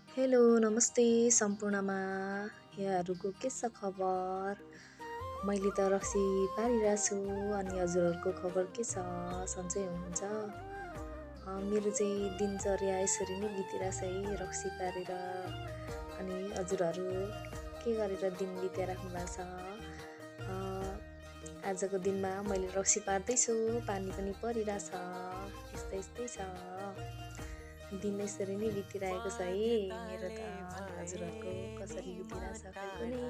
Hello नमस्ते सम्पूर्णमा यहाँहरूको के छ खबर? मैले त रक्सी पारिरहेछु अनि हजुरहरूको खबर के छ? सन्चै हुनुहुन्छ? मेरो चाहिँ दिनचर्या यसरी नै बितिरहेछ है रक्सी पारेर। अनि हजुरहरू के गरेर दिन बिताइराख्नु भएको छ? आजको दिनमा मैले रक्सी पार्दैछु, पानी पनि परिरहेछ, यस्तै छ। दिन यसरी नै बितिरहेको छ है मेरो त। अनि हजुरहरूको कसरी बितिरहेछ खै कुनै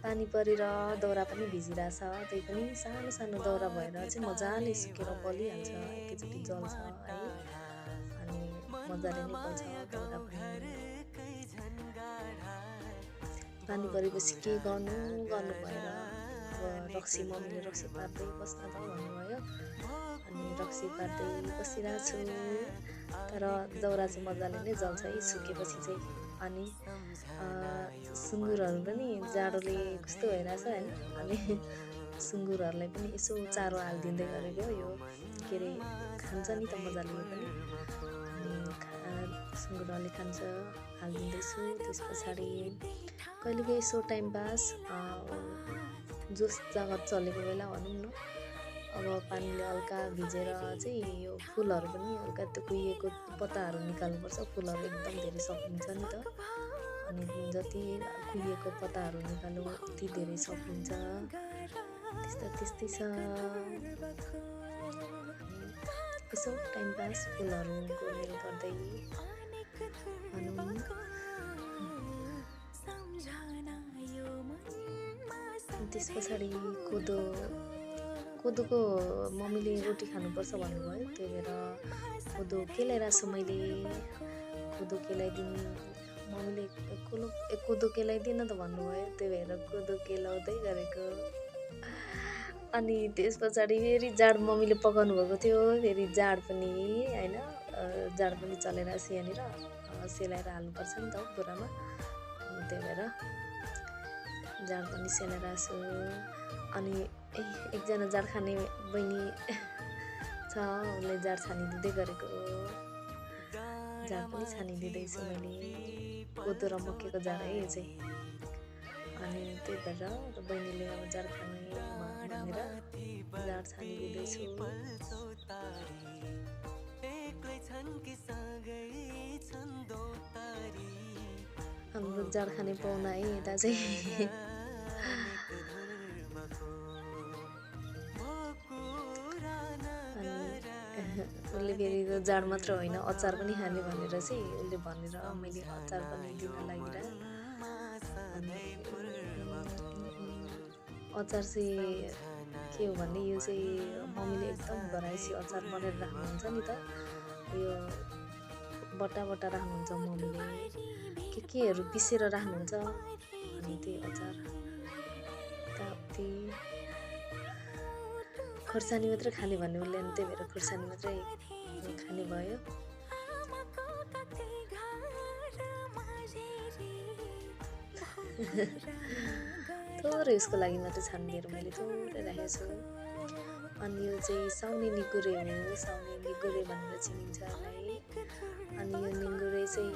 पानी परेर दाउरा पनि भिजिरहेछ, त्यही पनि सानो सानो दाउरा भएर चाहिँ मजाले सुकेर बलिहाल्छ, एकैचोटि जल्छ है। अनि मजाले नै बल्छ दाउरा पनि। पानी परेपछि के गर्नु भएर अब मम्मीले रक्सी पार्दै बस्न त भन्नुभयो, अनि रक्सी पार्दै बसिरहेको छु। तर दाउरा चाहिँ मजाले नै जल्छ है सुकेपछि चाहिँ। अनि सुँगुरहरू पनि जाडोले कस्तो भइरहेछ होइन, अनि सुँगुरहरूलाई पनि यसो चारो हालिदिँदै गरेको यो के अरे खान्छ नि त मजाले यो पनि। अनि सुँगुरहरूले खान्छ, हालिदिँदैछु। त्यस पछाडि कहिलेकाहीँ यसो टाइम पास जोस जागत चलेको बेला भनौँ न, अब पानीले हल्का भिजेर चाहिँ यो फुलहरू पनि हल्का त्यो कुहिएको पत्ताहरू निकाल्नुपर्छ। फुलहरू एकदम धेरै सप्लिन्छ नि त, अनि जति कुहिएको पत्ताहरू निकाल्यो उति धेरै सप्लिन्छ। त्यस्तै छ। यसो टाइम पास फुलहरूको मेल गर्दै भनौँ। त्यस पछाडि कोदोको मम्मीले रोटी खानुपर्छ भन्नुभयो, त्यही भएर कोदो केलाइरहेको छु मैले। कोदो केलाइदिनु मम्मीले कोदो केलाइदिन त भन्नुभयो, त्यही भएर कोदो केलाउँदै गरेको। अनि त्यस पछाडि फेरि जाड मम्मीले पकाउनु भएको थियो, फेरि जाड पनि होइन, जाड पनि चलाइरहेको छु यहाँनिर। सेलाएर हाल्नुपर्छ नि त बोरामा, त्यही भएर जाड पनि सेलाइरहेको छु। अनि एकजना जाड खाने बहिनी छ, उसले जाड छानिदिँदै गरेको। जाड पनि छानिदिँदैछु मैले, कोदो र मकैको जाड है यो चाहिँ। अनि त्यही भएर बहिनीले अब जाड खाने भनेर जाड छानिदिँदैछु। हाम्रो जाड खाने पाहुना है यता चाहिँ। उसले फेरि जाड मात्र होइन अचार पनि खाने भनेर चाहिँ उसले भनेर मैले अचार पनि दिन लागिर। अनि अचार चाहिँ के हो भने यो चाहिँ मम्मीले एकदम घराइसी अचार बनाएर राख्नुहुन्छ नि त। यो बट्टा राख्नुहुन्छ मम्मीले, केहरू पिसेर राख्नुहुन्छ। अनि त्यही अचार ताप्ती खोर्सानी मात्रै खाने भन्ने उसले, अनि त्यही भएर खोर्सानी मात्रै खाने भयो। थोरै उसको लागि मात्रै छानिदिएर मैले थोरै राखेको छु। अनि यो चाहिँ साउने निगुरे हो, साउने निगुरे भनेर चिनिन्छ यसलाई। अनि यो निगुरे चाहिँ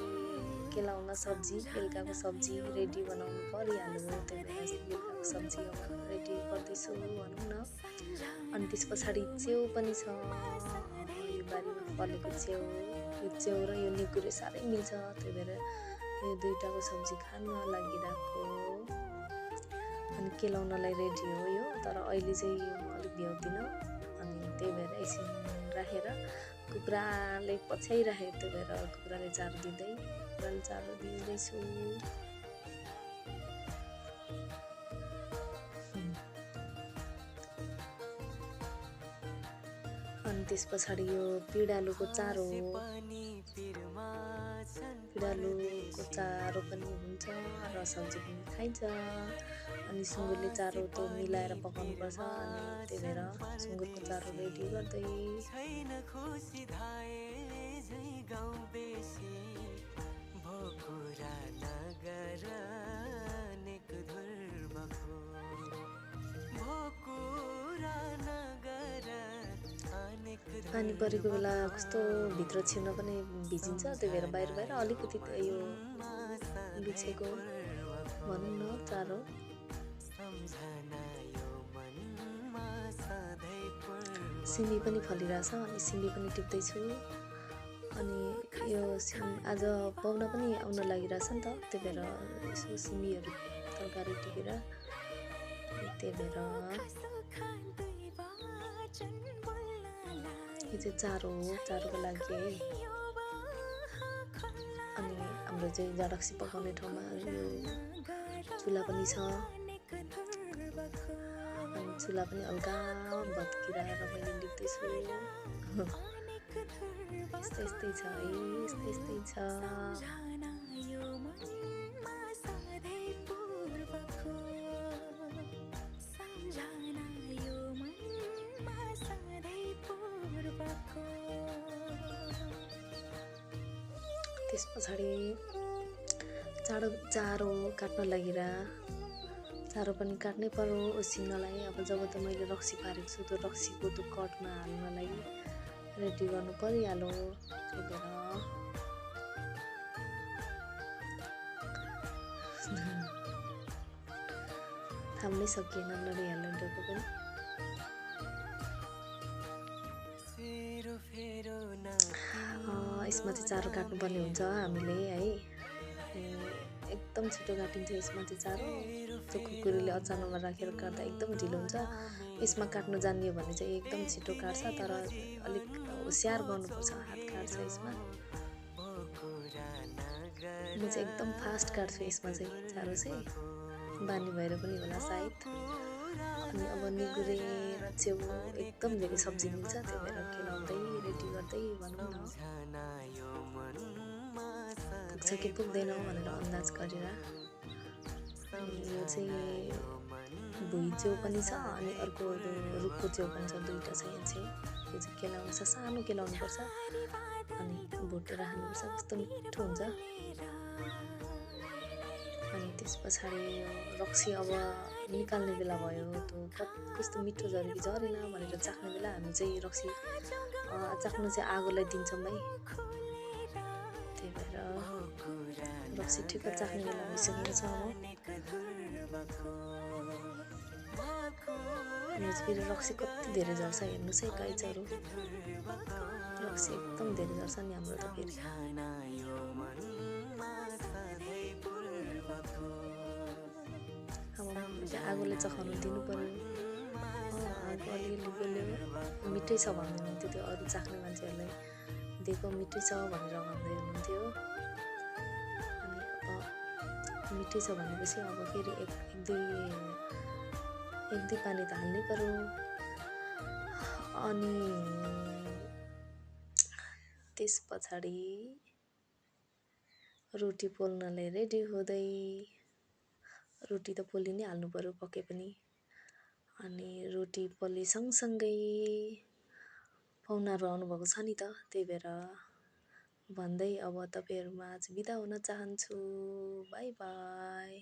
केलाउन सब्जी, बेलुकाको सब्जी रेडी बनाउनु परिहाल्यो, त्यही भएर बेलुकाको सब्जी अब रेडी गर्दैछु भनौँ न। अनि त्यस पछाडि च्याउ पनि छ, यो बारीमा फलेको च्याउ। यो च्याउ र यो निगुरे साह्रै मिल्छ, त्यही भएर यो दुईटाको सब्जी खान लागिरहेको। अनि केलाउनलाई रेडी हो यो, तर अहिले चाहिँ यो अलिक भ्याउँदिनँ। अनि त्यही भएर एकछिन राखेर कुखुराले पछ्याइराखेको, त्यही भएर कुखुराले चारो दिँदैछु। अनि त्यस पछाडि यो पिँडालुको चारो हो, पिँडालुको चारो पनि हुन्छ र सब्जी पनि खाइन्छ। अनि सुँगुरले चारो त मिलाएर पकाउनुपर्छ, अनि त्यही भएर सुँगुरको चारो रेडी गर्दै। पानी परेको बेला कस्तो भित्र छिर्न पनि भिजिन्छ, त्यही भएर बाहिर बाहिर अलिकति यो बिछेको भनौँ न चारो। सिमी पनि फलिरहेछ, अनि सिमी पनि टिप्दैछु। अनि यो आज पाहुना पनि आउन लागिरहेछ नि त, त्यही भएर यसो सिमीहरू तरकारी टिपेर, त्यही भएर यो चाहिँ चारो हो, चारोको लागि है। अनि हाम्रो चाहिँ जाडक्सी पकाउने ठाउँमा यो चुला पनि छ, अनि चुला पनि हल्का भत्किरहेर मैले लिप्दैछु। यस्तै छ है, यस्तै छ। त्यस पछाडि चारो काट्न लागिर चारो पनि काट्नै पर्यो उसिन्नलाई। अब जब त मैले रक्सी पारेको छु, त्यो रक्सीको त्यो कटमा हाल्नलाई रेडी गर्नु परिहाल्यो। त्यही भएर थाम्नै सकिएन, लडिहाल्यो डोको पनि। यसमा चाहिँ चारो काट्नुपर्ने हुन्छ हामीले है, एकदम छिटो काटिन्छ यसमा चाहिँ चारो। त्यो कुकुरले अचानोमा राखेर काट्दा एकदम ढिलो हुन्छ। यसमा काट्न जानियो भने चाहिँ एकदम छिटो काट्छ, तर अलिक होसियार गर्नुपर्छ, हात काट्छ यसमा। म चाहिँ एकदम फास्ट काट्छु यसमा चाहिँ चारो चाहिँ, बानी भएर पनि होला सायद। अनि अब निगुरे च्याउ एकदम धेरै सब्जी मिल्छ, त्यही भएर खेलाउँदै रेडी गर्दै भनौँ न, पुग्छ कि पुग्दैन भनेर अन्दाज गरेर। यो चाहिँ भुइँ च्याउ पनि छ, अनि अर्को रुखको च्याउ पनि छ, दुईवटा छ यहाँ चाहिँ। यो चाहिँ केलाउनुपर्छ, सानो केलाउनुपर्छ, अनि भुटेर खानुपर्छ, कस्तो मिठो हुन्छ। अनि त्यस पछाडि रक्सी अब निकाल्ने बेला भयो, त्यो कस्तो मिठो झऱ्यो कि झरेन भनेर चाख्ने बेला हामी चाहिँ रक्सी चाख्नु चाहिँ आगोलाई दिन्छौँ है। त्यही भएर रक्सी ठिक्क चाख्ने बेला भइसकेको छ। अब यो फेरि रक्सी कति धेरै झर्छ हेर्नुहोस् है गाईचहरू, रक्सी एकदम धेरै झर्छ नि हाम्रो त फेरि। अब आगोले चखाउनु दिनु पर्यो। आगो अलिअलि बल्यो, मिठै छ भन्दै हुनुहुन्थ्यो, त्यो अरू चाख्ने मान्छेहरूलाई दिएको मिठै छ भनेर भन्दै हुनुहुन्थ्यो। अनि अब मिठै छ भनेपछि अब फेरि एक दुई पानी त हाल्नै पर्यो। अनि त्यस पछाडि रोटी पोल्नलाई रेडी हुँदै, रोटी त पोलि नै हाल्नु पर्यो पके पनि। अनि रोटी पोले सँगसँगै पाहुनाहरू आउनुभएको छ नि त, त्यही भएर भन्दै अब तपाईँहरूमा आज बिदा हुन चाहन्छु। By by.